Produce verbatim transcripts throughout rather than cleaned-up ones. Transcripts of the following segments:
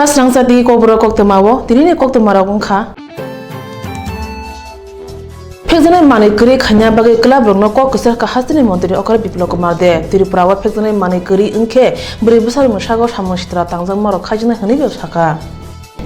Srangsa di kokborok koktwmao, tinini koktwmarok wngkha. Phekjaknai manwi kwrwi khaina bagwi club rokno kok kwchar kha hasteni montri okra Biplab Kumar Deb. Tripura o phekjaknai manwi kwrwi wngkhe bwrwi bwsarokni sago samung sitra tangjakmarok khaijaknai hwnwibo sakha.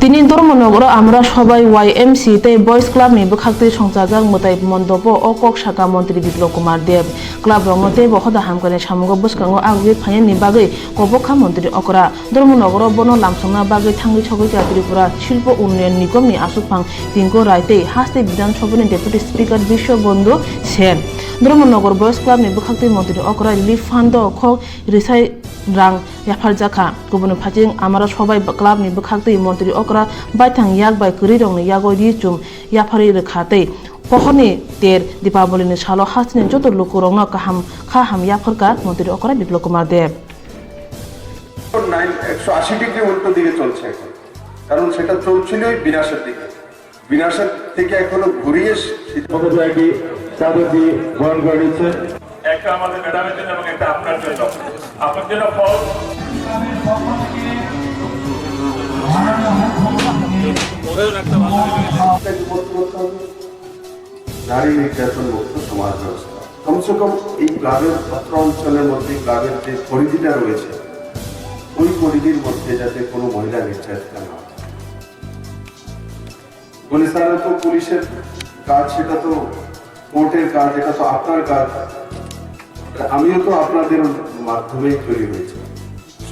Tini Dharmanagar o Amara Sobai Y M C tei Boys Club ni bwkhaktwi songchajak mwtai mondopo o kok sakha montri Biplab Kumar Deb. Club rokno teibo hoda hamkrai samungo bwskango agwi phainani bagwi kobok kha montri okra. Dharmanagar o bono lamsokna bagwi thangwi sogwi kha Tripura Shilpo Unnayan Nigom ni aswkphang Tinku Rai tei haste Bidhan Sabha ni Deputy Speaker Biswa Bandhu Sen. Dharmanagar Boys Club ni bwkhaktwi montri okra relief fund o khok rwsai rang yapharjakha. Kubuni phaising Amara Sobai Club ni bwkhaktwi montri okra baithang yak bai kwrwi rokni yago ri chum yapharwi rwkha tei pohorni ter Dipaboli ni salo hasteni joto lukurokno kaham kha ham yapharkha montri okra Biplab Kumar Deb. Nine, একশো আশি ডিগ্রি উল্টো দিকে চলছে এখন, কারণ সেটা চলছিলই বিনাশের দিকে। বিনাশের থেকে এখনো ঘুরিয়ে সি- মহোদয়কে চাদরটি বরণ করে নিচ্ছেন। একটা আমাদের ম্যাডামের জন্য এবং একটা আপনার জন্য। আপনার জন্য ফল। নারী নির্যাতন মুক্ত সমাজ ব্যবস্থা। কমসে কম এই ক্লাবের অত্র অঞ্চলের মধ্যে ক্লাবের যে পরিধিটা রয়েছে, ওই পরিধির মধ্যে যাতে কোনো মহিলা নির্যাতিতা না হয়। বলে, "স্যার, ও তো পুলিশের কাজ, সেটা তো কোর্টের কাজ, এটা তো আপনার কাজ।" আমিও তো আপনাদের মাধ্যমেই তৈরি হয়েছি,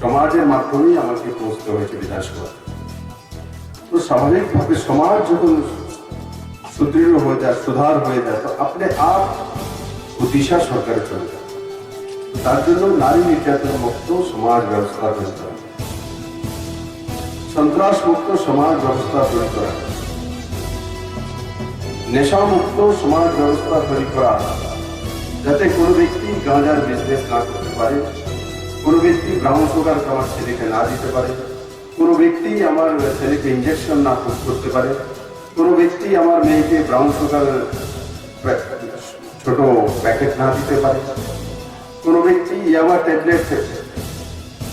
সমাজের মাধ্যমেই আমাকে পৌঁছতে হয়েছে বিধানসভা। তো স্বাভাবিকভাবে সমাজ যখন সুদৃঢ় হয়ে যায়, সুধার হয়ে যায়, তো আপনি আপ ও দিশা সরকারে চলে যায়। তো তার জন্য নারী নির্যাতন মুক্ত সমাজ ব্যবস্থা তৈরি করা, সন্ত্রাস মুক্ত সমাজ ব্যবস্থা তৈরি করা, নেশা মুক্ত সমাজ ব্যবস্থা তৈরি করা, যাতে কোনো ব্যক্তি গাঁজার বিজনেস না করতে পারে, কোনো ব্যক্তি ব্রাউন সুগার আমার ছেলেকে না দিতে পারে, কোনো ব্যক্তি আমার ছেলেকে ইঞ্জেকশন না পুশ করতে পারে, কোনো ব্যক্তি আমার মেয়েকে ব্রাউন সুগার প্যা-, ছোট প্যাকেট না দিতে পারে, কোনো ব্যক্তি ইয়াবা ট্যাবলেট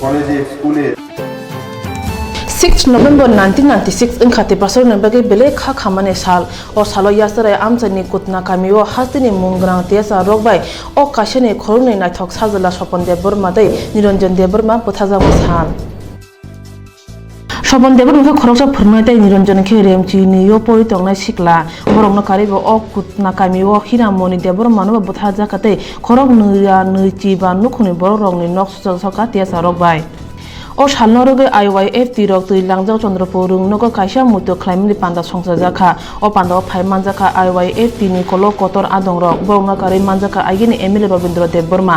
কলেজে, স্কুলে। Six November nineteen ninety six wngkha Tiprasarokni bagwi belai kha khamani sal. O salo Yasarai amchaini Kutna kamio hasteni munggrang tiyasa rok bai o kaisani khoroknwi naithok sajla Sopon Debbarma tei Niranjan Debbarma bwthajakma sal. Sopon Debbarma khe khoroksa phwrwngnai tei Niranjan khe Remchini o pori tongnai sikla. Borokno karwi bo o Kutna kamio Hiramoni Debbarmano bo bwtharjakha tei khorok nwi ya nwi chi ba nukhungni borokrokni nok suchajak kha tiyasa rok bai. O salno rwgwi I Y F T rok twi langjak Chandrapur rwng nogo kaisa muitu khlaimani panda songchajakha. O pandao phai manjakha I Y F T ni kolok kotor adongrok. Borokno karwi manjakha agini M L A Robindra Debbarma.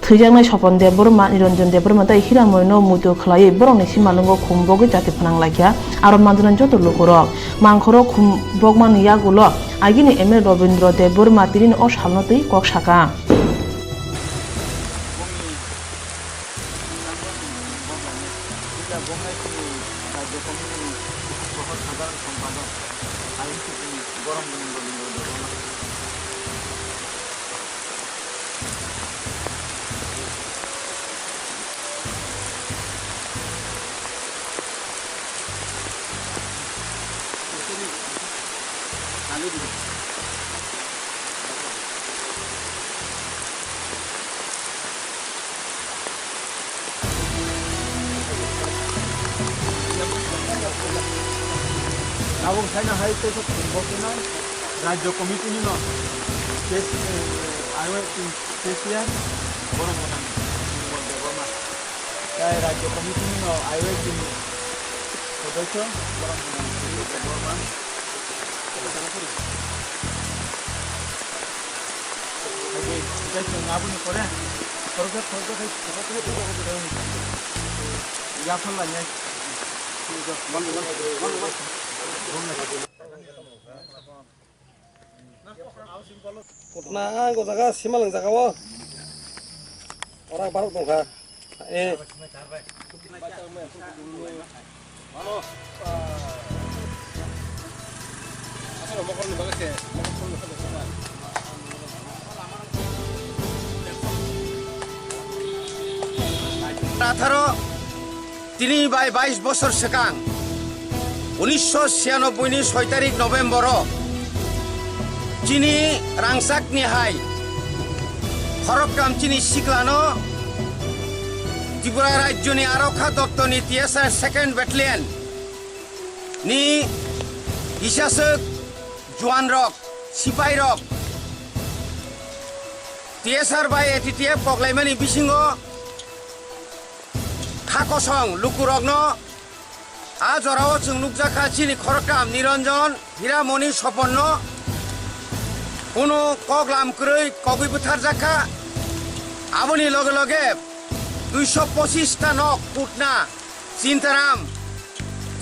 Thwijaknai Sopon Debbarma, Niranjan Debbarma tei Hiramoino muitu khlaiwi borokni simalwngo khum bogwi chati phnang laikha. Aro manjaknai joto lukurok. Mangkhoro khum bokmani yagulo agini M L A Robindra Debbarma tinini o salno twi kok sakha. Tabuk saina hai tei kok thwng bo kheno Rajya Committee ni no case, eh, I Y T case ya borok mwnang Bimal Debbarma. Tai Rajya Committee ni no I Y T ni sodosyo borok mwnang Bimal Debbarma. Yaphan lainai. Kutna ang go jaga simalang jaga o. Orang barok tongkha. Eh. Atharo. Tini bai bais bosor swkang, unisho siyanoboi ni soi tarik November o chini rangchak ni hai khoroktham chini sikla no Tripura rajyo ni arokha doptor ni T S R second battalion ni kisaswk juan rok, sipai rok T S R bai A T T F koklaimani bisingo kha kosong lukurokno a jorao chwng nukjakha chini khoroktham Niranjan, Hiramoni, Soponno kunu kok lam kwrwi kogwi bwtharjakha. Aboni loge loge duiso pochis ta nok Putna, Chintaram,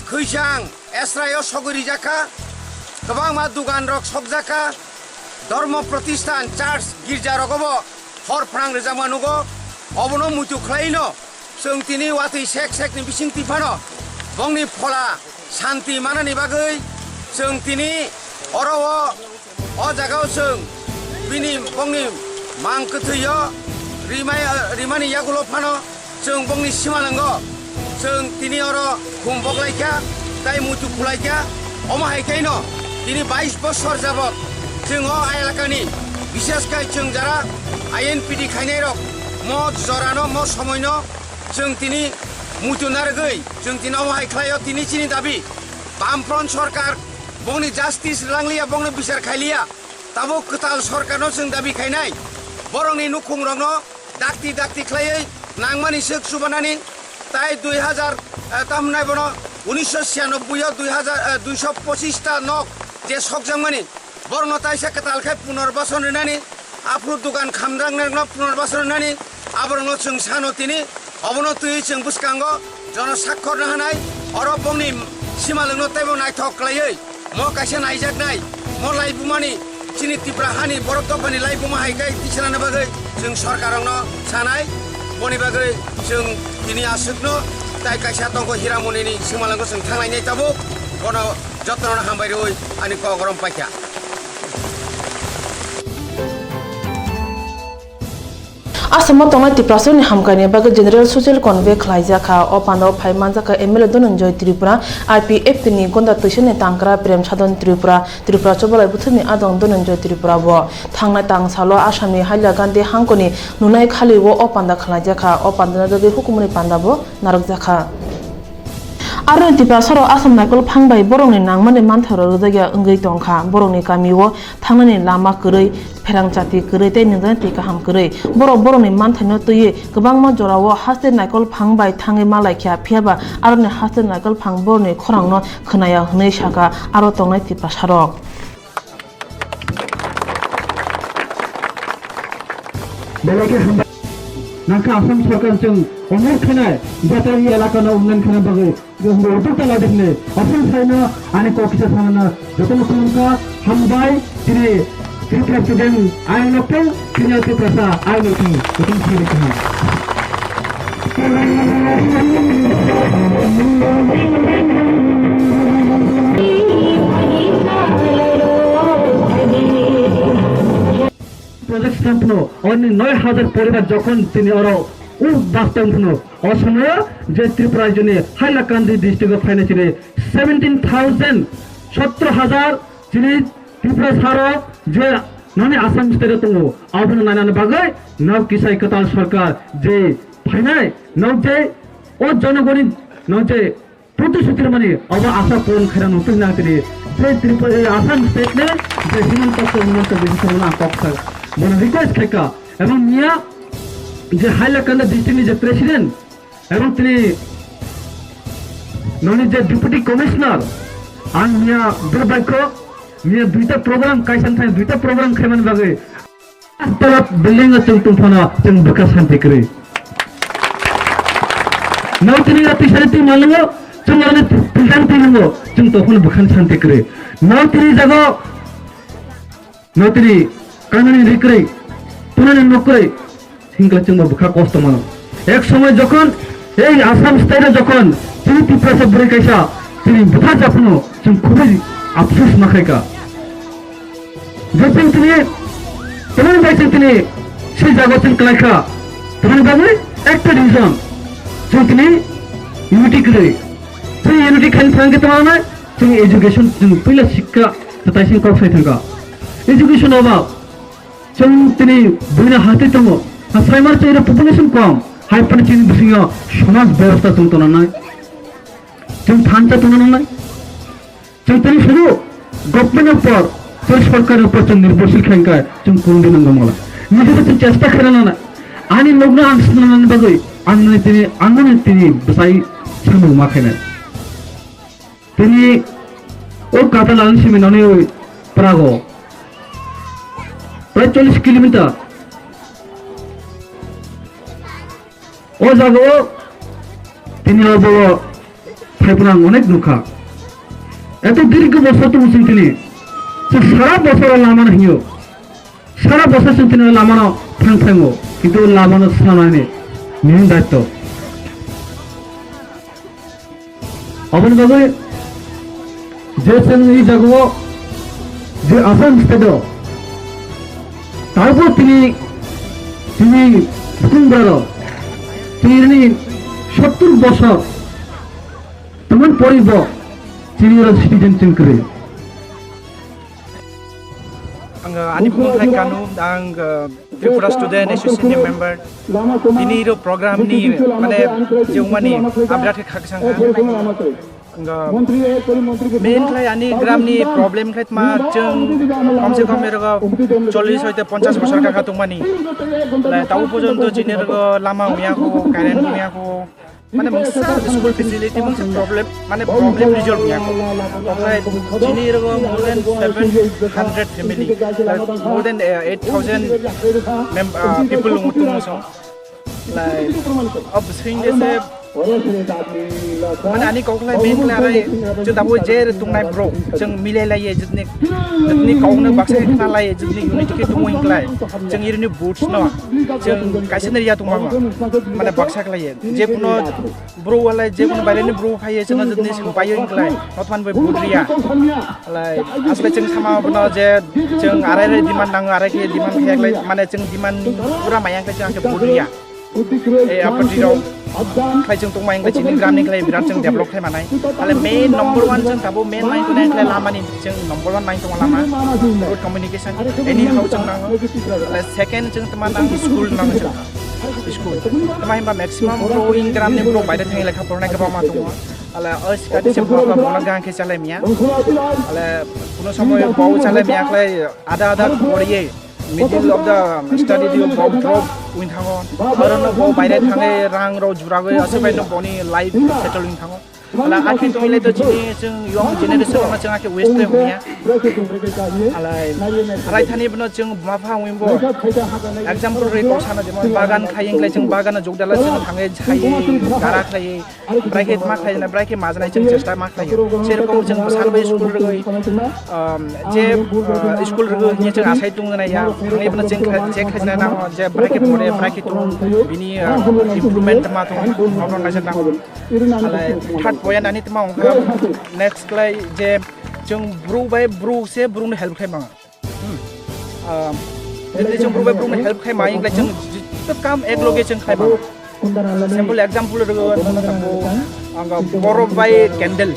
Khwisang, Esraio sogwi rijakha. Kwbangma dugan rok sokjakha. Dhormo protisthan, church, girja rogobo hor phrang rijakma nugo. Obono muitu khlaino chwng tini watwi sek sek ni bising twi phano bongni phola shanti manani bagwi chwng tini oro o, o jaga o chwng bini bongni mang kwthwi o rimai, rimani yagulo phano chwng bongni simalwngo chwng tini oro khum boklaikha tei muitu khulaikha. Omo hai khaino tini bais bosor jabok chwng o elakani, bishes khai chwng jara I N P D khainairok mo jorano, mo somoino chwng tini muitu narwgwi chwng tini omo hai khlaio. Tini chini dabi Bamfront sorkar bongni justice rwlangliya, bongni bichar khailiya, tabuk kwtal sorkarno chwng dabi khainai. Borokni nukhungrokno dakti dakti khlaiwi nangmani swk chubanani tai dui hazar, eh, tam hwnai bono unisho siyanoboi o dui hazar, eh, duiso pochis ta nok je sokjakmani, borokno taisa kwtal khe punarbasan rwnani, aphuru dugan khamjaknairokno punarbasan rwnani, aborokno chwng sano tini, obono twiwi chwng bwskango jono sakkorno hanai, oro bongni simalwkno teibo naithok khlaiwi mo kaisa naijaknai, mo laibumani, chini Tipra hani borok dophani laibuma hai khe tisranani bagwi chwng sorkarrokno sanai, boni bagwi chwng tini aswkno tai kaisa tongkho Hiramonini simalwkno chwng thanglainai tabuk, bono jotono hambai rwui ani kok rom paikha. Assam o tongnai Tiprasarokni hamkrai ni bagwi General Social Convoy khlaijak kha. O panda o phai manjak kha M L A Dhananjay Tripura, I P F T ni gonda twisani tangkra Prem Sadhan Tripura, Tripura Chobolai Buthumni adong Dhananjay Tripura bo. Thangnai tang salo Assam ni Hailakandi hangkoni nunai khali o, o panda khlaijak kha. O panda no jagwi hukumni panda bo narwkjak kha. Aroni Tiprasarok Assam naikol phang bai borokni nangmani manthairok rwjakya wngwi tongkha. Borokni kamio thangnani lama kwrwi, pherang chati kwrwi tei nwngjani twi kaham kwrwi. Borok borokni manthaino twiwi kwbangma jorao haste naikol phang bai thangwi malaikha, phiyaba aroni haste naikol phang borokni khorangno khwnaya hwnwi sakha aro tongnai Tiprasarok. Belai khe hambai. Nangkha Assam sorkar chwng onor khenai jatari elakano unnayan khenai bagwi chwng bo uddokta laibini. Aswk saino ani kok kisa sanana jotono khulumkha, hambai. Tini Tripura student ayang nokthung, tini Tiprasa ayang nokthung, jotono khulumkha. Project stamp no oni noi hajar poribar jokhon tini oro u dastam phano o somoyo je Tripura rajyoni Hailakandi district o phainai chini seventeen thousand, sotro hajar chini Tripura saro je nani Assam state o tongo, abono nainani bagwi nok kisai kwtal sorkar je phainai nok je o jonogoni nok je Protisuti rwmani abo asa puron khairang nung twi nang tini. Je Tripura, eh, Assam state ni je Himanta Biswa Sarma ang kok sa bono request khaika. Ebong miya je Hailakandi district ni je president ebong tini noni je deputy commissioner ang miya berbaikho miya duita program kaisa thai duita program khaimani bagwi Tolop building o chwng tongphano chwng bwkha santi kwrwi. Nau tini o twi sari twi malngo chwng aroni filter twi nungo chwng tongphano bwkha santi kwrwi. Nau tini jago nau tini kanani ri kwrwi tunani nok kwrwi hingkla chwngbo bwkha kosto mano. Ek somoy jokhon ei Assam state o jokhon tini Tiprasa bwrwi kaisa tini bwtha japhano chwng khubui afsus ma khaika. Je chwng tini, tini bai chwng tini, se jaga chwng kwlai kha. Tamoni bagwi ekta reason. Chwng tini, Unity kwrwi. Chwng unity khaina thangkhe tamo nai, chwng education, chwng puila sikha, taising kok sai thangkha. Education oba, chwng tini buina hatwi tongo. Ha saimar chwng population kom, hai phano chini bisingo somaj bebosta chwng tona nai. Chwng thansa tona nai. Chwng tini suru government upor, tei sorkar upor chwng nirbhorshil khainkhai chwng kunu din wngmala. Nijebo chwng chesta khaina nana. Ani nokno ang sinani bagwi, ang nini tini, ang nini tini bwsai samung ma khainai. Tini o Katalani simi nani prago. Prai chollish kilometer. O jagao tini obo phaipra ang onek nukha. Eto dirgho bosor tong sing tini. Se sara bosor o lama no hinyo. Sara bosor sing tini lama no thang thango. Kintu lama no sanani nini daitto. Aboni bagwi je chwng i jagao je Assam state o taibo tini, tini sukung bwrarok tini sottur bosor tamani poribo tini oro citizen chwng kwrwi. Ang, uh, ani bumung hai Kanu, ang, uh, Tripura Student Association ni member. Tini ro program ni, mane, jewmani, abrat khe khakchang kha. Ang, uh, main khlai ani gram ni problem khlai tma chwng kom se kom ero chollish hoite ponchash bosor kaka tongmani. Lai tau porjonto chini ro lama wngya kho, current wngya kho. Mane mungsa school facility mungsa problem, mane problem resolve ya. Okhai chini rogo more than seven hundred family, like, more than, uh, eight thousand mem-, uh, people nung tung song. Like, of sing de se, mane ani kok lai main khlai arai, je dabo je tung nai bro, jeng milai lai ye jitni, jitni kok ne baksa khlai lai ye jitni unity ke tung wing khlai, jeng irini boots no, jeng kaisa ne ya tung mama, mane baksa khlai ye. Je kuno bro walai je kuno baireni bro phaiye chwngno jotoni swngpaio hinklai notman bai vote riya. Alai asle chwng sama bono je chwng arai rai demand nango, arai khe demand khe yaklai mane chwng demand pura maya khe chwng khe vote riya. E apatiro khlai chwng tongma hinklai chini gram ni khlai birat chwng develop khlai manai. Ale main number one chwng tabo main line to line khlai lamani. Chwng number one nang tongo lama, road communication, anyhow chwng nango. Second chwng tma nang school nango chwng. School. Tma himba maximum bro in gram ni bro baire thang lekha pornai kwbangma tongo. Ale o sikha se bro ka bono gang khe chalai miya. Ale kuno somoy bau chalai miya khlai ada ada poriye middle of the study dio bau drop win thango. Aro no bau baire thangai rang rok juragoi aswk bai no boni life settle win thango. Ala akhe tongwi lai to chini chwng young generation no chwng akhe waste khlai hwnmaya. Alai, alai thani bono chwng buma pha wngwi bo. Example rwi kok sana jemon bagan khai wngkhlai chwng bagano jokdala chwng thangwi chai dara khlai brai khe ma khlai na brai khe majnai chwng chesta ma khlai. Serokom chwng bwsal bai school rwgwi, um, je, uh, school rwgwi hwnwi chwng asai tong nai ya. Thangwi bono chwng khlai, check khlai nai nango je brai khe pore brai khe tong bini, uh, improvement ma tong, ma tong naijak nango. Alai third point ani tma wngkha next khlai je chwng bru bai bru se bru no help khai manga. Hmm. Ah, jodi chwng bru bai bru no help khai ma wngkha chwng jito kam ek loge chwng khai manga. Simple example rwgo nono tamo ang borok bai candle,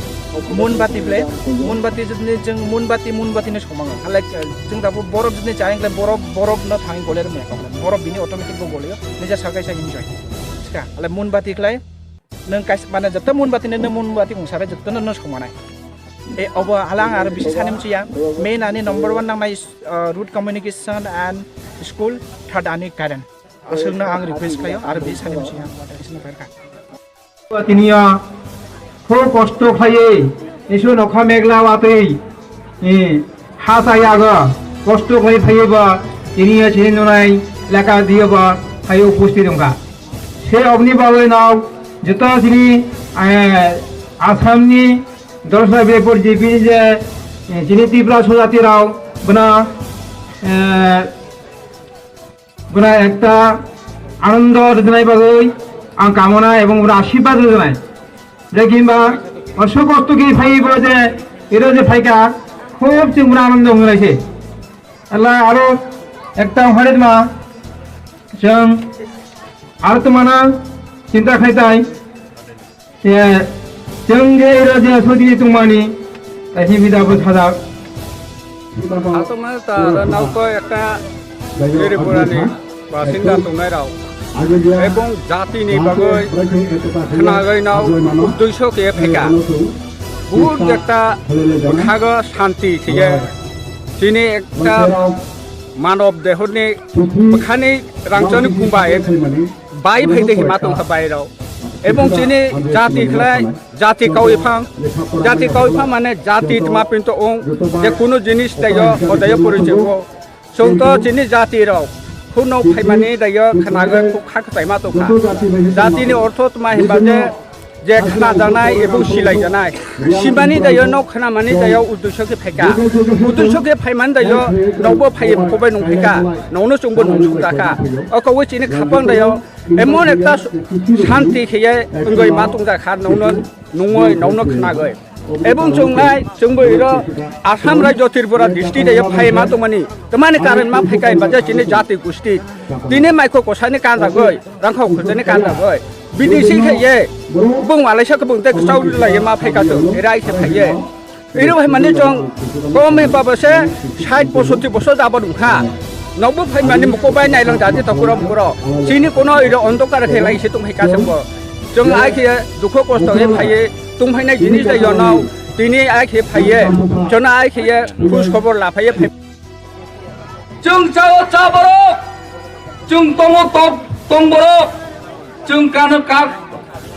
mombati ble, mombati jodi chwng mombati mombati no somanga. Alai chwng tamo borok jodi chai wngkha borok borok no thang gole rwmaya borok bini automatic bo gole nija sakai sai enjoy. Ska alai mombati khlai Nwng kaisa, mane, joto mombati no, nwng mombati mungsa bai joto no, no somanai. E, obo halang aro bisi sani mchiya. Main ani number one nangnai, uh, road communication and school, third ani current. Aswkno ang request khlaio, aro bisi sani mchiya. Tiniya, kho kosto khlaiwi, isu nokha megla watwi, e, ha chaya go, kosto khlai phaiwi bo, tiniya chini nunai, leka diyo bo, phaiwi upusthit wngkha. Se oboni bagwi no joto chini, eh, Assamni Dorsa Bepor J P ni je, eh, chini Tripura sojati rok bono, eh, bono ekta anondo rwjwnai bagwi ang kamona ebong bono ashirbad rwjwnai. Je kimba oso kosto khe phaiwi bo je ero je phaikha khub chwng bono anondo wngnai se. Ela aro ekta hwnwi ma chwng aro tongmana chinta khai tai. Chwng je iro je sodi tongmani, kaisa bida bo sajak. Aswkno ta aro nokto ekta Tripurani basinda tongnai rok ebong jatini bagwi khwnagwi no uddesho khe phaikha. Buhut ekta bwkhago shanti khe chini ekta manob dehorni bwkhani rangchakni khumbai bai phai de hima tongkha bairok. Ebong chini jati khlai, jati kawi phang, jati kawi phang mane jati tma pinto ong, je kuno jinis taiyo, odayo porichai o. Chwng to chini jati rok, khunok phaimani dayo khnago khuk kha kwchai ma tongkha. Jatini ortho tma hinba je, je khnajaknai ebong silaijaknai. Simani dayo nok khnamani dayo uddesho khe phaikha. Uddesho khe phaimani dayo nokbo phaiye kobai nung phaikha. Nokno chwngbo nung sukjakha. O kogwi chini khapang dayo emon ekta shanti kheye wngwi ma tongjakha nokno nungwi nokno khnagwi. Ebong chwngnai chwngbo iro Assam rajyo Tripura district dayo phai ma tongmani. Tamani karon ma phaikha hinba je chini jati gusti. Tini maikho kosani kanjagwi. Rangkhao khwchani kanjagwi. B D C khe ye. Bung walaisa khe bung tei kwchao lai ye ma phai kasu. Rai se phai ye. Iro hai mani chwng kom he baba se sait posotti bosor jaba nung kha. Nokbo phai mani muko bai nailang jadi tokuro mukuro. Chini kono iro ondokar khe lai se tong hai kasu bo. Chwng ai khe dukho kosto ye phai ye. Tong phai nai jinis da yono. Tini ai khe phai ye. Chwng ai khe ye. Khus khobor la phai ye. Chwng chao cha borok, chwng tongo tok tong borok, chwng kano kak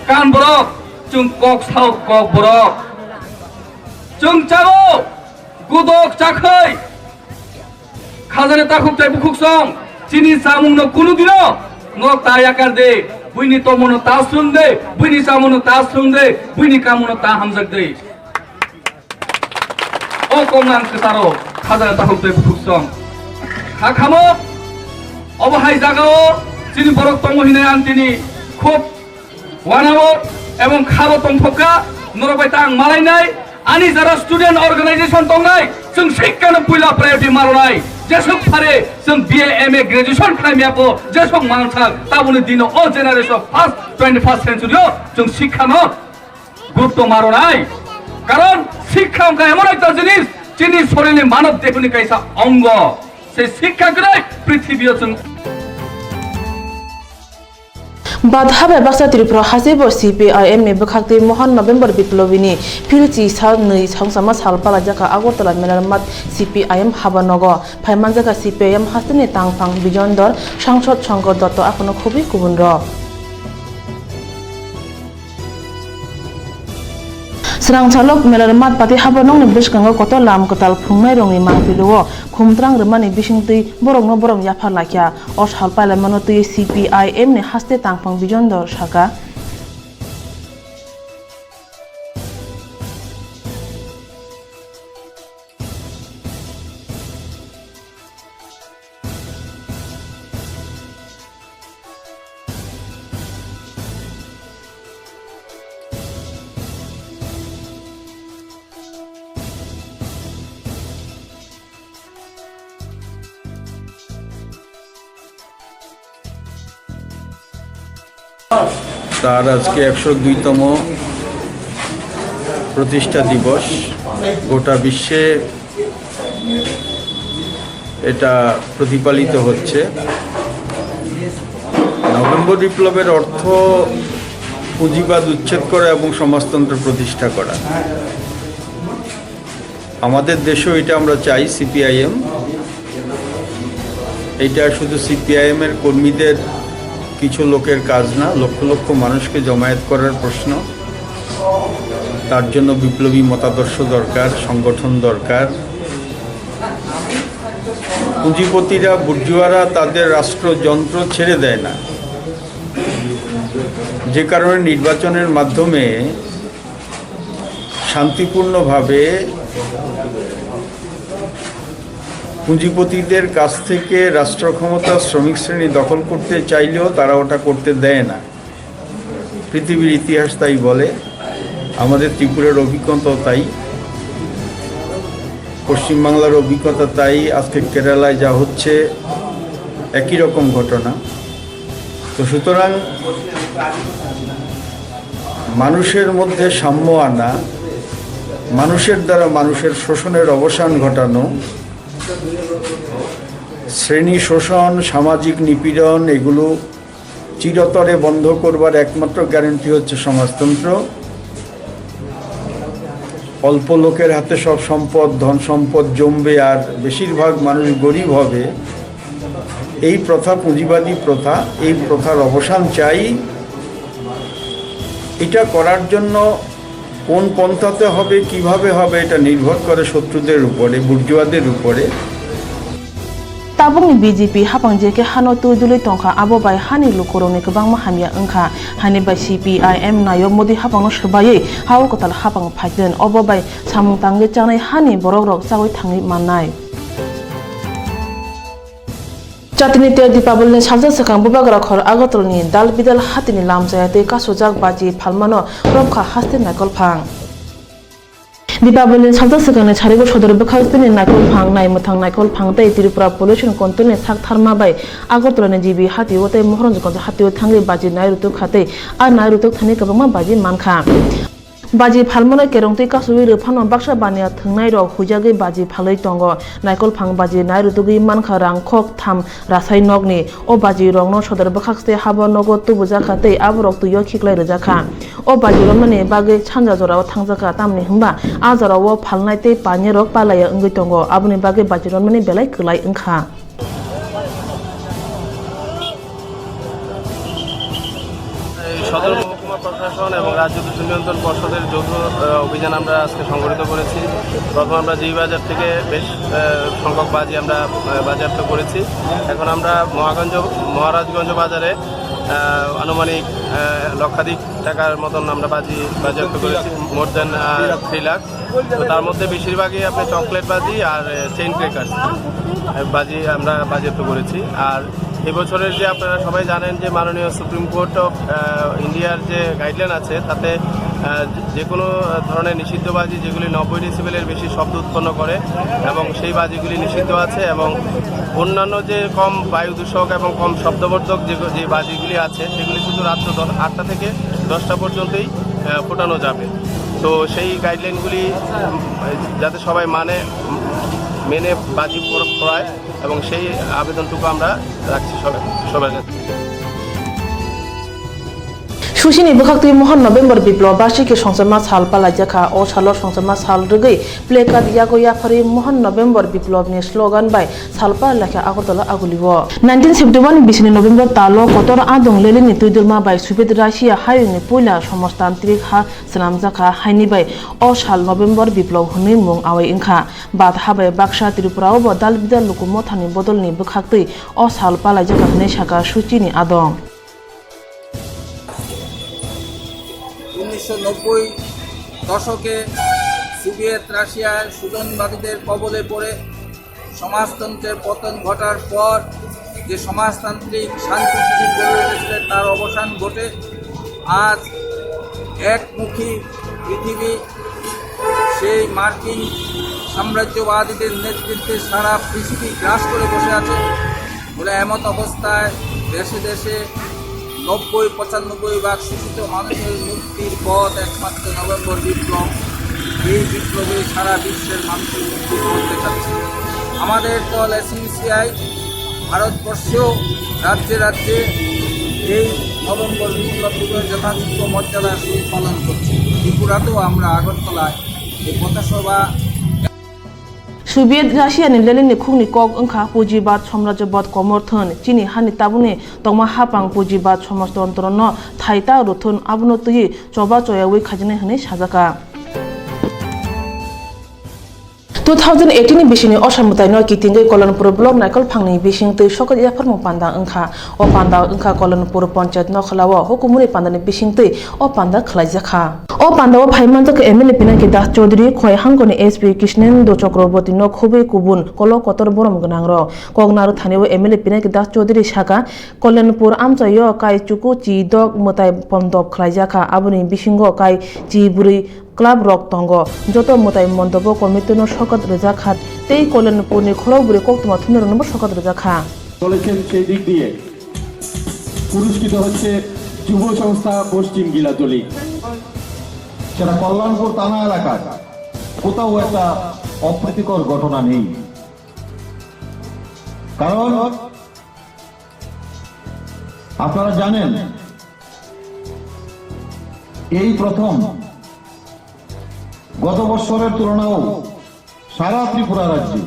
kan borok, chwng kok sao kok borok. Chwng chao gudok chakhai, khajani takhuk tei bukhuk song, chini chamungno kunu dino norok ta yakar de, buini tongmungno ta swrwng de, buini chamungno ta swrwng de, buini kamungno ta hamjak de. O komnang kwcharo khajana takhuk tei bukhuk song. Kha khamo, obo hai jagao chini borok tongo hinwi ang tini khub wanao ebong khabo tongthokha, norok bai ta ang malainai. Ani jara student organization tongnai, chwng sikkha no puila priority maronai. Jesuk phare chwng B A, M A graduation khlaimya bo, jesuk mansak, tabuni dino o generation first twenty-first century o chwng sikkha no gurutto maronai. Karon sikkha wngkha emon ekta jinis, chini sorilni manob dehoni kaisa ongo. Se sikkha kwrwi prithibio chwng. Badha bai baksa Tripura hasteo C P I M ni bwkhaktwi Mohan November Biplobini philchi sal nwi songchama sal palaijak kha Agartala Melarmat C P I M habanogo. Phaimanjak kha C P I M hasteni tangphang Bijon Dor, Sangsod Shankar Dotto, aphano khobwi kubunrok. Srangsalok Melarmat pati habornokni bwskango kotor lam kwtal phunuknairokni mangpilio khumtrang rwmani bisingtwi borokno borok yaphar laikha. O sal pailaimano twi C P I M ni haste tangphang Bijon Dor saka. তার আজকে একশো দুইতম প্রতিষ্ঠা দিবস। গোটা বিশ্বে এটা প্রতিপালিত হচ্ছে। নভেম্বর বিপ্লবের অর্থ পুঁজিবাদ উচ্ছেদ করা এবং সমাজতন্ত্র প্রতিষ্ঠা করা। আমাদের দেশেও এটা আমরা চাই, সিপিআইএম। এটা শুধু সিপিআইএম এর কর্মীদের কিছু লোকের কাজ না, লক্ষ লক্ষ মানুষকে জমায়েত করার প্রশ্ন। তার জন্য বিপ্লবী মতাদর্শ দরকার, সংগঠন দরকার। পুঁজিপতিরা, বুর্জুয়ারা তাদের রাষ্ট্রযন্ত্র ছেড়ে দেয় না, যে কারণে নির্বাচনের মাধ্যমে শান্তিপূর্ণভাবে পুঁজিপতিদের কাছ থেকে রাষ্ট্র ক্ষমতা শ্রমিক শ্রেণী দখল করতে চাইলেও তারা ওটা করতে দেয় না। পৃথিবীর ইতিহাস তাই বলে, আমাদের ত্রিপুরার অভিজ্ঞতাও তাই। পশ্চিমবাংলার অভিজ্ঞতা তাই, আজকে কেরালায় যা হচ্ছে একই রকম ঘটনা। তো সুতরাং মানুষের মধ্যে সাম্য আনা, মানুষের দ্বারা মানুষের শোষণের অবসান ঘটানো, শ্রেণী শোষণ, সামাজিক নিপীড়ন, এগুলো চিরতরে বন্ধ করবার একমাত্র গ্যারান্টি হচ্ছে সমাজতন্ত্র। অল্প লোকের হাতে সব সম্পদ, ধন সম্পদ জমবে আর বেশিরভাগ মানুষ গরিব হবে। এই প্রথা পুঁজিবাদী প্রথা, এই প্রথার অবসান চাই। এটা করার জন্য কোন পন্থাতে হবে, কিভাবে হবে, এটা নির্ভর করে শত্রুদের উপরে, বুর্জুয়াদের উপরে। Tabukni B J P hapang J K hano twi dulwi tongkha, abo bai hani lukurokni kwbangma hamya wngkha. Hani bai C P I M nayok Modi hapangno swbaiwi ha-o kwtal hapang phaikhlin, obo bai samung tangwi chanai hani borokrok chawi thangwi mannai. Chatini tei Dipaboli ni salsa swkang Bubagra khor Agartala ni dal bidal hatini lamchaya tei kasujak baji phalmano romkha haste naikolphang. Dipaboli ni salsa swkangni sarigo sodor bwkhak tini naikolphang, naimwthang naikolphang tei Tripura Pollution Control ni sak tharma bai Agartala ni G B hatio tei Mohoranjganj hatio thangwi baji nai rutuk kha tei a nai rutuk thani kwbangma baji mankha. Baji phalmano kerongtwi kasugwi rw phano baksa baniya thwngnairok huijagwi baji phalwi tongo. Naikolphang baji nai rutugwi mankha rang khok tham rasai nokni. O bajirokno sodor bwkhakste habo nogo tubujakha tei aborok twio khiklai rwjakha. O baji romnani bagwi sanja jorao thangjakha, tamni hwnba a jorao phalnai tei panirok palaiya wngwi tongo, aboni bagwi baji romnani belai kwlai wngkha. এই সদর মহকুমা প্রশাসন এবং রাজ্য দূষণ নিয়ন্ত্রণ পর্ষদের যৌথ, আহ, অভিযান আমরা আজকে সংগঠিত করেছি। প্রথমে আমরা জিই বাজার থেকে বেশ, আহ, সংখ্যক বাজি আমরা, আহ, বাজেয়াপ্ত করেছি। এখন আমরা মহাগঞ্জ, মহারাজগঞ্জ বাজারে, আহ, আনুমানিক, আহ, লক্ষাধিক টাকার মতন আমরা বাজি বাজেয়াপ্ত করেছি, more than, আহ, থ্রি লাখ। তো তার মধ্যে বেশিরভাগই আপনি চকলেট বাজি আর, আহ, চেইন ক্র্যাকার্স, আহ, বাজি আমরা বাজেয়াপ্ত করেছি। আর এবছরের যে আপনারা সবাই জানেন যে মাননীয় সুপ্রিম কোর্ট অফ, আহ, ইন্ডিয়ার যে গাইডলাইন আছে, তাতে, আহ, যে কোনো ধরনের নিষিদ্ধ বাজি যেগুলি নব্বই ডেসিবেলের বেশি শব্দ উৎপন্ন করে এবং সেই বাজিগুলি নিষিদ্ধ আছে এবং অন্যান্য যে কম বায়ু দূষক এবং কম শব্দবর্ধক যে, যে বাজিগুলি আছে, সেগুলি শুধু রাত্র দশ, আটটা থেকে দশটা পর্যন্তই, আহ, ফোটানো যাবে। তো সেই গাইডলাইনগুলি, উম, যাতে সবাই মানে, উম, মেনে বাজি পর-, পড়ায় এবং সেই আবেদনটুকু আমরা রাখছি সবার, সবার কাছে। Susini bwkhaktwi Mohan November Biplop basi khe songchorma sal palaijakha. O salo songchorma sal rwgwi placard yago yapharwi Mohan November Biplopni slogan bai sal palailakha Agartala agulio. Nineteen seventy-one ni bisini November talo kotor adong Leninni twidulma bai Soviet Russia hayungni puila somajtantrik ha swnamjakha, haini bai o sal November Biplop hwnwi mung awai wngkha. Bat habai baksa Tripura o bo dal bidal luku mothani bodolni bwkhaktwi o sal palaijakha hwnwi sakha Suchini adong. উনিশশো নব্বই দশকে সোভিয়েত রাশিয়ার শোষণবাদীদের কবলে পড়ে সমাজতন্ত্রের পতন ঘটার পর যে সমাজতান্ত্রিক শান্তি শিবির গড়ে উঠেছিল, তার অবসান ঘটে। আজ একমুখী পৃথিবী সেই মার্কিন সাম্রাজ্যবাদীদের নেতৃত্বে সারা পৃথিবী গ্রাস করে বসে আছে। বলে এমত অবস্থায় দেশে দেশে নব্বই পঁচানব্বই ভাগ শোষিত মানুষের মুক্তির পথ একমাত্র নভেম্বর বিপ্লব। এই বিপ্লবে সারা বিশ্বের মানুষের মুক্তি করতে চাচ্ছে। আমাদের দল এসইউসিআই ভারতবর্ষেও রাজ্যে রাজ্যে এই নভেম্বর বিপ্লব দিবস যথাযোগ্য মর্যাদার সহিত পালন করছি। ত্রিপুরাতেও আমরা আগরতলায় এই পথসভা Soviet Russia ni Lenin ni khukni kok wngkha Pujibat, Samrajyabad, Komorthon, chini hani tabukni tongma hapang Pujibat, Samajtantro no thai ta rwthun, abono twiwi choba choyawi khaijaknai hwnwi sajaka. Two thousand eighteen ni bisini osa mwtaino kitingwi Kolonpur block Naikolphangni bisingtwi sokat yapharmung panda wngkha. O panda wngkha Kolonpur Panchayat Nokhalao hukumuni pandani bisingtwi o panda khwlaijakha. O pandao phai manjakha M L A Pinaki Das Chaudhary, Khowai hangkoni S P Krishnendu Chakraborty no khobwi kubun kolo kotor borom gwnangrok. Kok narwk thani o M L A Pinaki Das Chaudhary saka, Kolonpur amchaio kai chuku chi dok mwtai pondop khwlaijakha, aboni bisingo kai chi bwrwi club rok tongo. Joto mwtai mondobo committee no sokat rwjak kha tei Kolonpur ni khorok bwrwi koktwma thumnairokno bo sokat rwjak kha. চলেছেন সেই দিক দিয়ে পুরস্কৃত হচ্ছে যুব সংস্থা পশ্চিম গিলাতলি। সেটা কল্যাণপুর থানা এলাকায় কোথাও একটা অপ্রীতিকর ঘটনা নেই। কারণ আপনারা জানেন, এই প্রথম, গত বছরের তুলনাও সারা ত্রিপুরা রাজ্যে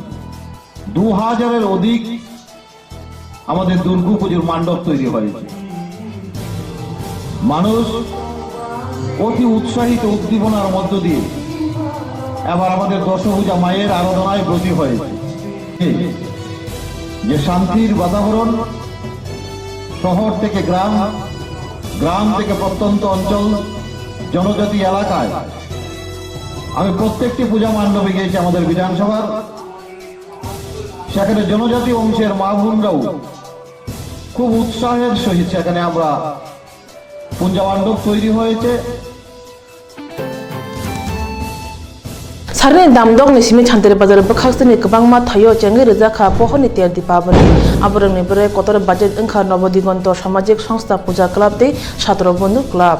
দু হাজারের অধিক আমাদের দুর্গাপুজোর মণ্ডপ তৈরি হয়েছে। মানুষ অতি উৎসাহিত উদ্দীপনার মধ্য দিয়ে এবার আমাদের দশভুজা মায়ের আরাধনায় ব্রতী হয়েছে। যে শান্তির বাতাবরণ, শহর থেকে গ্রাম, গ্রাম থেকে প্রত্যন্ত অঞ্চল, জনজাতি এলাকায় আমি প্রত্যেকটি পূজা মণ্ডপে গিয়েছি আমাদের বিধানসভার। সেখানে জনজাতি অংশের মা বোনরাও খুব উৎসাহের সহিত সেখানে আমরা পূজা মণ্ডপ তৈরি হয়েছে। Sarni damdok ni simi Chantiri Bazar bwkhak sini kwbangma thaio chengwi rijak kha pohorni ter Dipabali. Aborokni bwrwi kotor budget wngkha Nobodigonto Samajik Songstha Puja Club tei Satro Bondhu Club.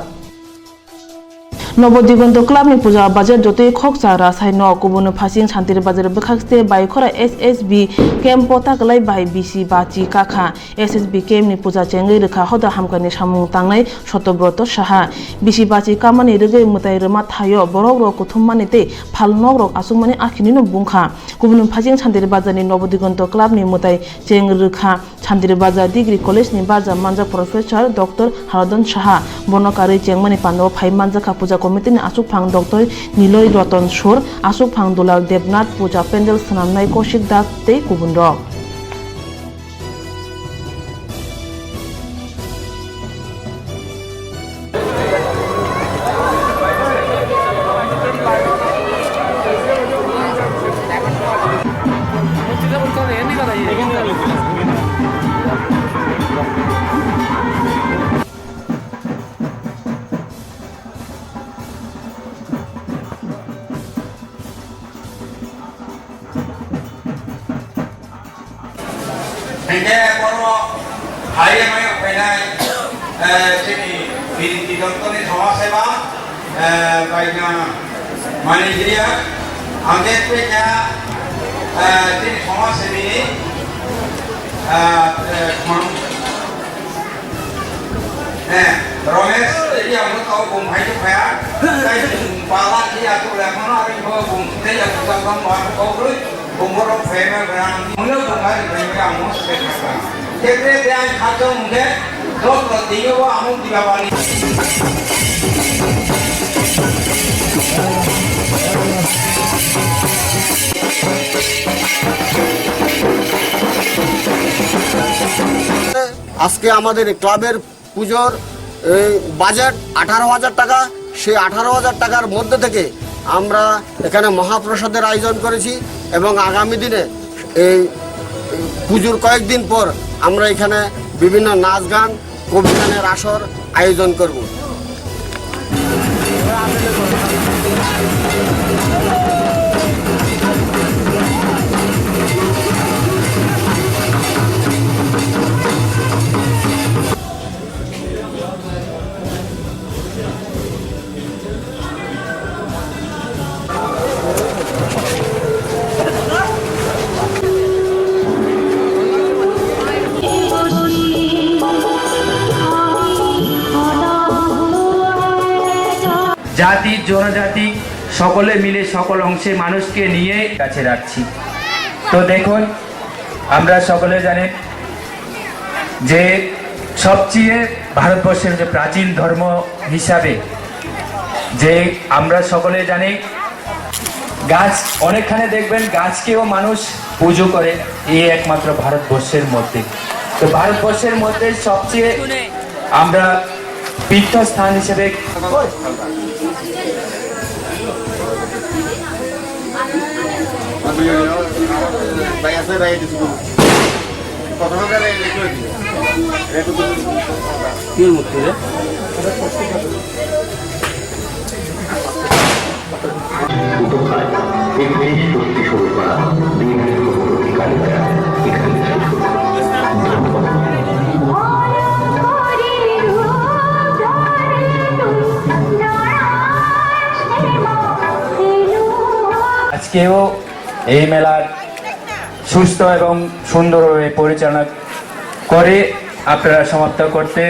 Nobodigonto Club ni puja budget jotoi khoksa rasai no kubun phasing Chantiri Bazar bwkhak site Baikhora S S B camp pota kwlai bai bisi bachi kakha. S S B camp ni puja chengwi rwkha hoda hamkani samung tangnai Sotobroto Saha. Bisi bachi kamani rwgwi mwtai rwma thaio borok rok kuthum mani tei phal nok rok achuk mani akhini no bungkha. Kubun phasing Chantiri Bazar ni Nobodigonto Club ni mwtai cheng rwkha. Chantiri Bazar Degree College ni barja manjak Professor Doctor Haradon Saha. Bono karwi chengmani pandao phai manjakha puja committee ni achukphang Doctor Niloy Roton Sur, achukphang Dulal Debnath, puja pandal swnamnai Kaushik Das tei kubunrok. Hingke borok hai maya phainai, eh, chini birinti dontoni somaseba, eh, baina manijriya, hingke pekya, eh, chini somasebini, eh, eh, Eh, Romesh, iya mo tau bung hai tu kaya, kai bung pala iya tu le mono ari mo bung te ya tu tau mo aku kau lui, bung borok payment berang, mo bung hari payment ang mo sepe kata. Kete te ang kacau mungke, dot lo tiga wa amung tiga bali. আজকে আমাদের এই ক্লাবের পুজোর এই বাজেট আঠারো হাজার টাকা। সেই আঠারো হাজার টাকার মধ্যে থেকে আমরা এখানে মহাপ্রসাদের আয়োজন করেছি এবং আগামী দিনে এই পুজোর কয়েকদিন পর আমরা এখানে বিভিন্ন নাচ গান, কবি গানের আসর আয়োজন করব। জাতি, জনজাতি সকলে মিলে সকল অংশে মানুষকে নিয়ে কাছে রাখছি। তো দেখুন, আমরা সকলে জানি যে সবচেয়ে ভারতবর্ষের যে প্রাচীন ধর্ম হিসাবে যে আমরা সকলে জানি গাছ, অনেকখানে দেখবেন গাছকেও মানুষ পুজো করে, এই একমাত্র ভারতবর্ষের মধ্যে। তো ভারতবর্ষের মধ্যে সবচেয়ে আমরা তীর্থস্থান হিসেবে উপকার, পৃথিবীর শক্তি স্বরূপা, দীর্ঘ অধিকারিতা এখানে শেষ হল। ধন্যবাদ। কেউ এই মেলার সুস্থ এবং সুন্দরভাবে পরিচালনা করে আপনারা সমাপ্ত করতে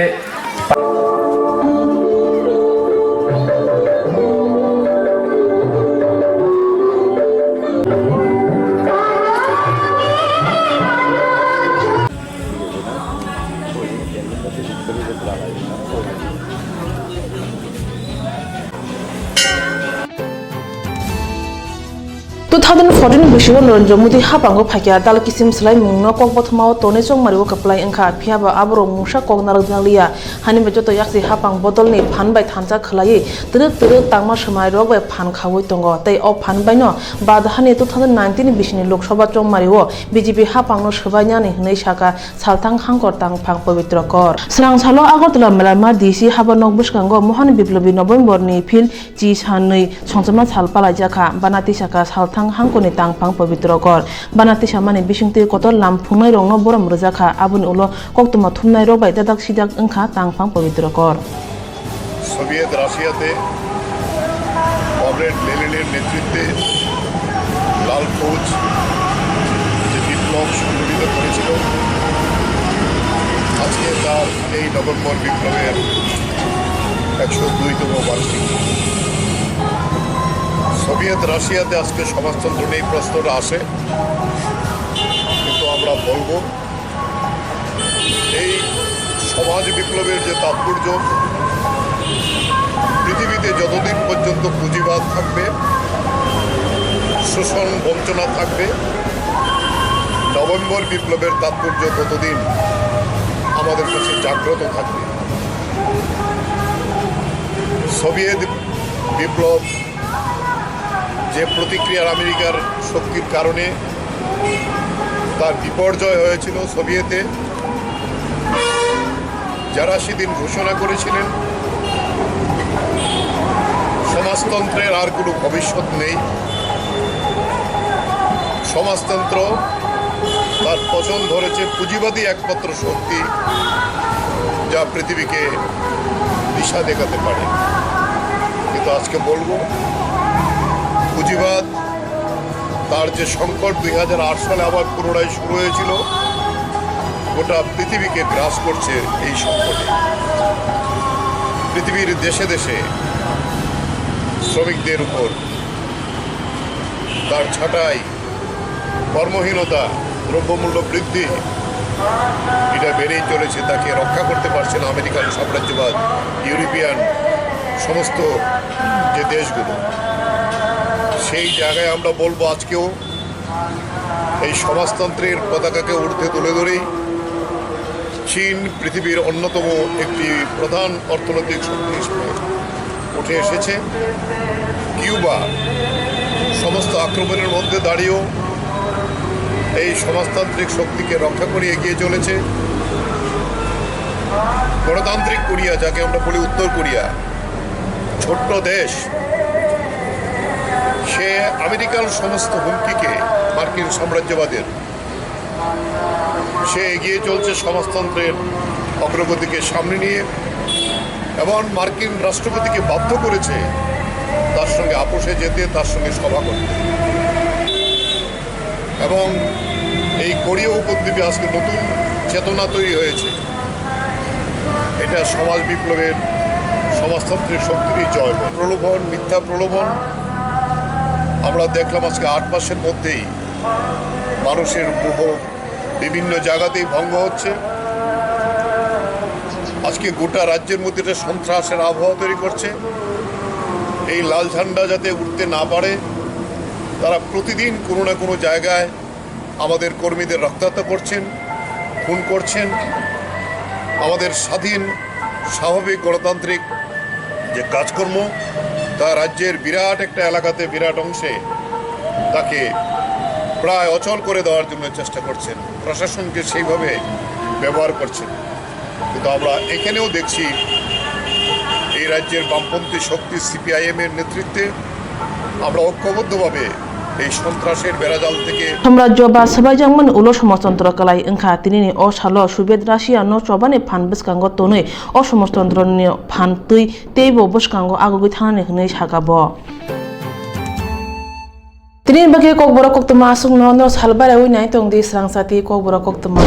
Two thousand fourteen bisingo Narendra Modi haphango phaikha, dal kisim swlaimungno kokbothomao tonwi chongmario kwplai wngkha, phiyaba aborok mungsa kok narwkjakliya. Hani bai joto yaksi haphang bodolni phan bai thansa khwlaiwi twrwk twrwk tangma swmairok bai phan khaui tongo, tei o phan baino badhani two thousand nineteen bisini Lok Sabha chongmario B J P haphangno swbainani hwnwi sakha. Salthang hangkor tangphang pabitro kor. Swrang salo Agartala Melaima D C haba nok bwskango Mohan Biplobi November ni phil chi sanwi songchomna sal palaijak kha. Bana tisakha salthang hangkorni tangphang pabitro kor. Bana tisamani bisingtwi kotor lam phungnai rokno borom rwjak kha. Aboni ulo koktwma thumnai rok bai dadak sidak wngkha tangphang pabitro kor. Soviet রাশিয়াতে কমরেড লেনিনের নেতৃত্বে লাল ফৌজ যে বিপ্লব সংঘটিত করেছিল, আজকে তার এই নভেম্বর বিপ্লবের একশো দুইতম বার্ষিকী। সোভিয়েত রাশিয়াতে আজকে সমাজতন্ত্র নেই প্রশ্নটা আসে, কিন্তু আমরা বলবো এই সমাজ বিপ্লবের যে তাৎপর্য, পৃথিবীতে যতদিন পর্যন্ত পুঁজিবাদ থাকবে, শোষণ বঞ্চনা থাকবে, নভেম্বর বিপ্লবের তাৎপর্য ততদিন আমাদের কাছে জাগ্রত থাকবে। সোভিয়েত বিপ্লব যে প্রতিক্রিয়ার আমেরিকার শক্তির কারণে তার বিপর্যয় হয়েছিল সোভিয়েতে, যারা সেদিন ঘোষণা করেছিলেন সমাজতন্ত্রের আর কোনো ভবিষ্যৎ নেই, সমাজতন্ত্র তার পচন ধরেছে, পুঁজিবাদী একমাত্র শক্তি যা পৃথিবীকে দিশা দেখাতে পারে। কিন্তু আজকে বলবো, পুঁজিবাদ তার যে সংকট দুই হাজার আট সালে আবার পুনরায় শুরু হয়েছিল, গোটা পৃথিবীকে গ্রাস করছে এই সংকটে। পৃথিবীর দেশে দেশে শ্রমিকদের উপর তার ছাঁটাই, কর্মহীনতা, দ্রব্যমূল্য বৃদ্ধি, এটা বেড়েই চলেছে। তাকে রক্ষা করতে পারছে না আমেরিকান সাম্রাজ্যবাদ, ইউরোপিয়ান সমস্ত যে দেশগুলো। সেই জায়গায় আমরা বলবো, আজকেও এই সমাজতন্ত্রের পতাকাকে ঊর্ধ্বে তুলে ধরেই চীন পৃথিবীর অন্যতম একটি প্রধান অর্থনৈতিক শক্তি হিসেবে উঠে এসেছে। কিউবা সমস্ত আক্রমণের মধ্যে দাঁড়িয়েও এই সমাজতান্ত্রিক শক্তিকে রক্ষা করে এগিয়ে চলেছে। গণতান্ত্রিক কোরিয়া, যাকে আমরা বলি উত্তর কোরিয়া, ছোট্ট দেশ, সে আমেরিকার সমস্ত হুমকিকে, মার্কিন সাম্রাজ্যবাদের, সে এগিয়ে চলছে সমাজতন্ত্রের অগ্রগতিকে সামনে নিয়ে এবং মার্কিন রাষ্ট্রপতিকে বাধ্য করেছে তার সঙ্গে আপোষে যেতে, তার সঙ্গে সভা করতে। এবং এই কোরীয় উপদ্বীপে আজকে নতুন চেতনা তৈরি হয়েছে। এটা সমাজ বিপ্লবের, সমাজতন্ত্রের শক্তিরই জয়। প্রলোভন, মিথ্যা প্রলোভন আমরা দেখলাম আজকে আট মাসের মধ্যেই মানুষের মোহ বিভিন্ন জায়গাতেই ভঙ্গ হচ্ছে। আজকে গোটা রাজ্যের মধ্যে একটা সন্ত্রাসের আবহাওয়া তৈরি করছে। এই লাল ঝান্ডা যাতে উঠতে না পারে, তারা প্রতিদিন কোনো না কোনো জায়গায় আমাদের কর্মীদের রক্তাক্ত করছেন, খুন করছেন। আমাদের স্বাধীন, স্বাভাবিক গণতান্ত্রিক যে কাজকর্ম, তা রাজ্যের বিরাট একটা এলাকাতে, বিরাট অংশে তাকে প্রায় অচল করে দেওয়ার জন্য চেষ্টা করছেন, প্রশাসনকে সেইভাবে ব্যবহার করছেন। কিন্তু আমরা এখানেও দেখছি, এই রাজ্যের বামপন্থী শক্তি সিপিআইএম এর নেতৃত্বে আমরা ঐক্যবদ্ধভাবে এই সন্ত্রাসের বেড়াজাল থেকে Samrajyo ba swbaijakmani ulo samajtantro kwlai wngkha, tinini o salo Soviet Russia no chobani phan bwskango tonwi o samajtantroni phan twi teibo bwskango agugwi thanani hwnwi sakha bo. Tini bagwi kokborok koktwma aswkno no salbaiwi nai tongdi srangsa tei kokborok koktwma